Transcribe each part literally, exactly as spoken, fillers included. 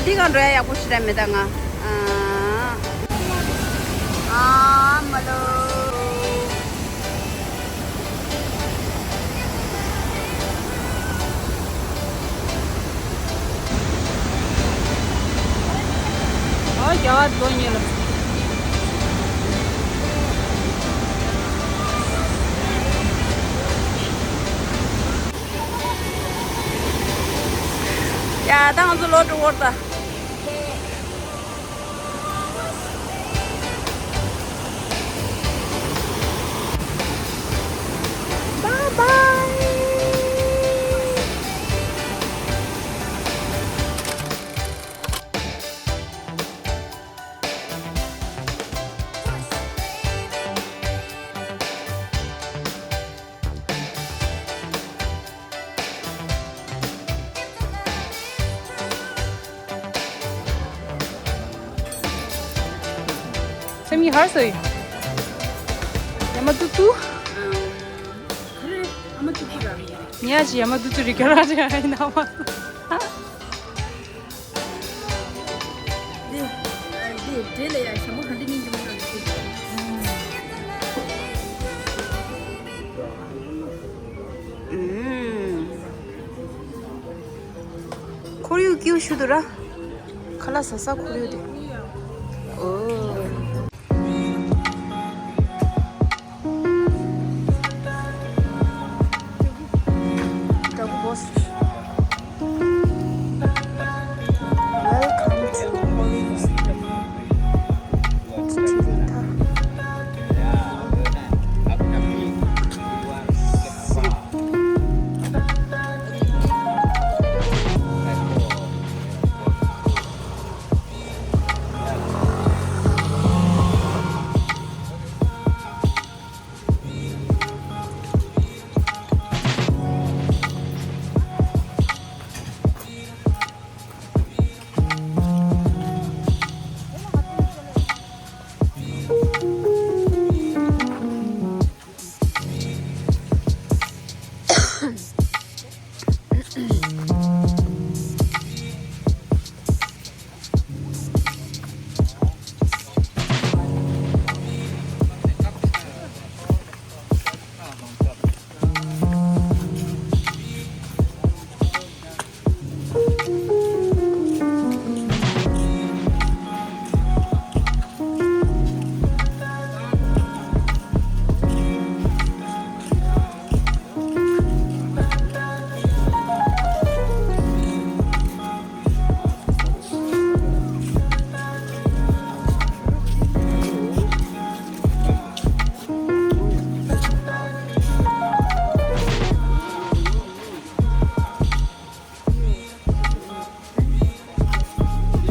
འདི་ག་འགྲོ་ཡ་ཡག་པོ་ཞིག་རེད་མེད་ད་ང་། ཨ། ཨ་མ་ལོ། ཨ་རྒྱ་གར་ལོ་ཉེ་ལ། ཡ་ད་ང་ཚོ་ལོག་འགྲོ་གི་རེད་ད། Bye bye. སེམས་ཉིད་ཧར་སོ་ཡི། ཡ་མ་ཏུ་ཏུ། ཉ་ཅི་ཡ་མ་ཏུ་ཏུ་རི་ཀ་ར་རི་ཨ་ཡི་ན་མ། འདི་འདི་འདྲེ་ལ་ཡ་ཞྭ་མོ་ག་འདྲ་སྙིང་རྗེ་མོ་ཡོད་རེད། ཁོར་ཡུག་སྐྱིད་པོ་ཞིག་འདུག་ར། ཁ་ལག་ཟ་ས་ཁོར་ཡུག་དེ། ཨོ། Welcome to Korea.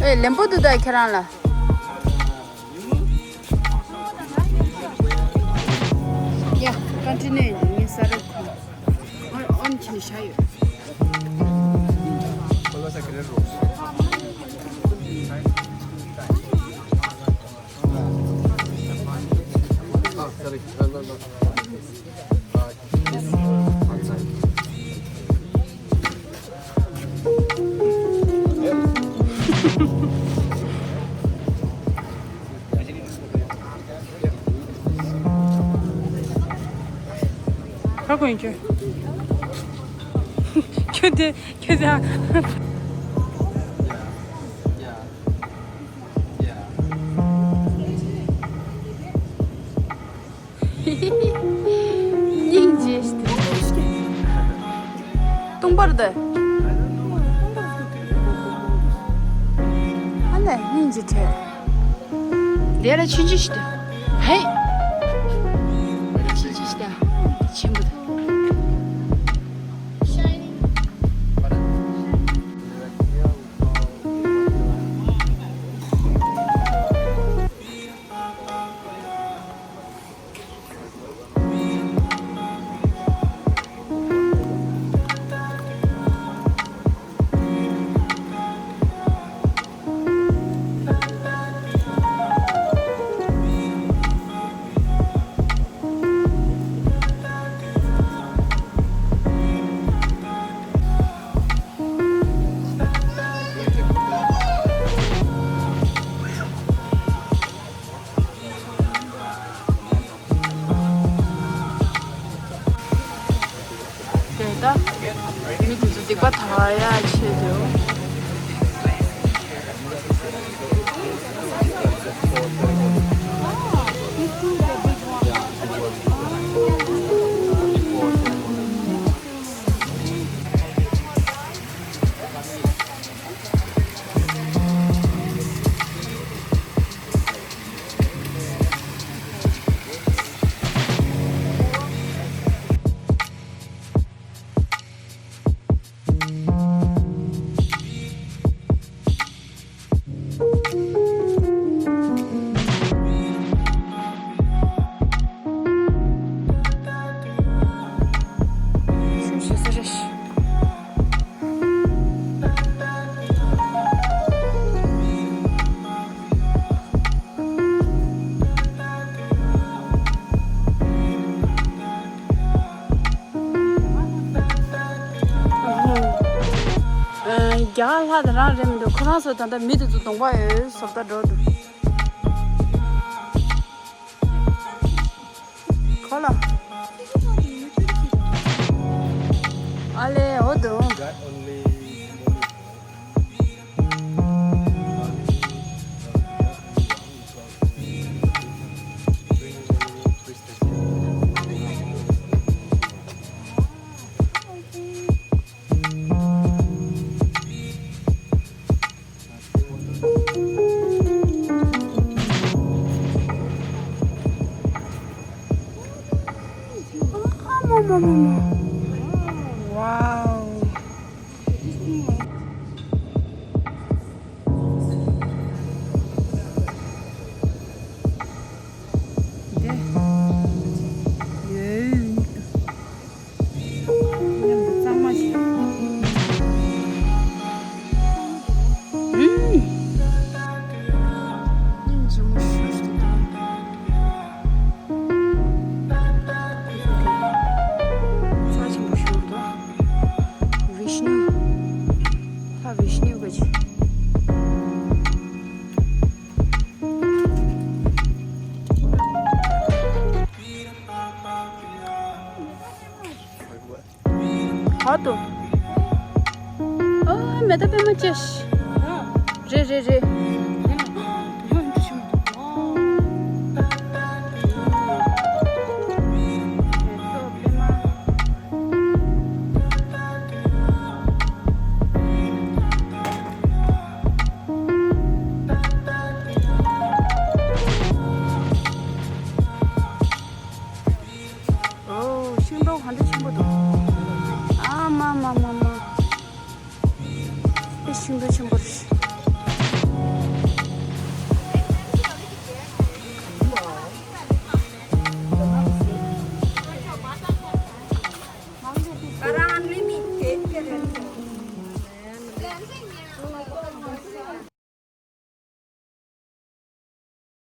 ཨེ་ལེན་པོ་འདུག་ད་ཁྱེད་རང་ལ། ཡ། ཀོན་ཊི་ནེ་ངས་ས་རུབ་ཁུངས་ཨོན་ཨོན་བྱས་ནས་བཞག་ཡོད། ཧ་གོ་ཡིན་ཁྱོད། ཁྱོད་དེ་ཁྱོད་དེ། སྙིང་རྗེ་ཞིག་སྟེ། སྟོང་པར་དུ། ཨ་ལས་སྙིང་རྗེ་བྲལ། དེ་ལ་ཆུང་ཆུང་ཞིག་སྟེ། ཧེ། དེ་ལ་ཆུང་ཆུང་ཞིག་སྟེ། ཆེན་པོ་དུ། ལེགས་པར་དར་ཡག་ཆེད་དུ། བརྒྱ་ལྷག་དེ་རང་རེད་མི་འདུག་ཁོ་རང་ཚོ་ད་ལྟ་མི་དེ་ཚོ་གདོང་པ་ཡོད་བཟོ་ལྟ་འགྲོ་འདུག་ཁོ་ལ། ཨ་ལེ་འོ་འདུག Wow. མཉམ་དུ་གཙང་མ་ཞིག་ཨུམ། ཨུམ། ཇོ་མོ་ཞུ་ཞུ་དང་། རྩ་ཆེན་པོ་ཞུ་དང་། བིཤནུ། ད་བིཤནུ་ག་ཅི། ཧ་ཏོ། ཨ། མེ་ཏོག་པད་མ་ཅེས། རེད་རེད་རེད། ཨོ། ཤིང་ཏོག་ག་འདྲ་ཆེན་པོ་འདུག་ཨ་མ་མ་མ་མ། དེ་ཤིང་ཏོག་ཆེན་པོ་རེད།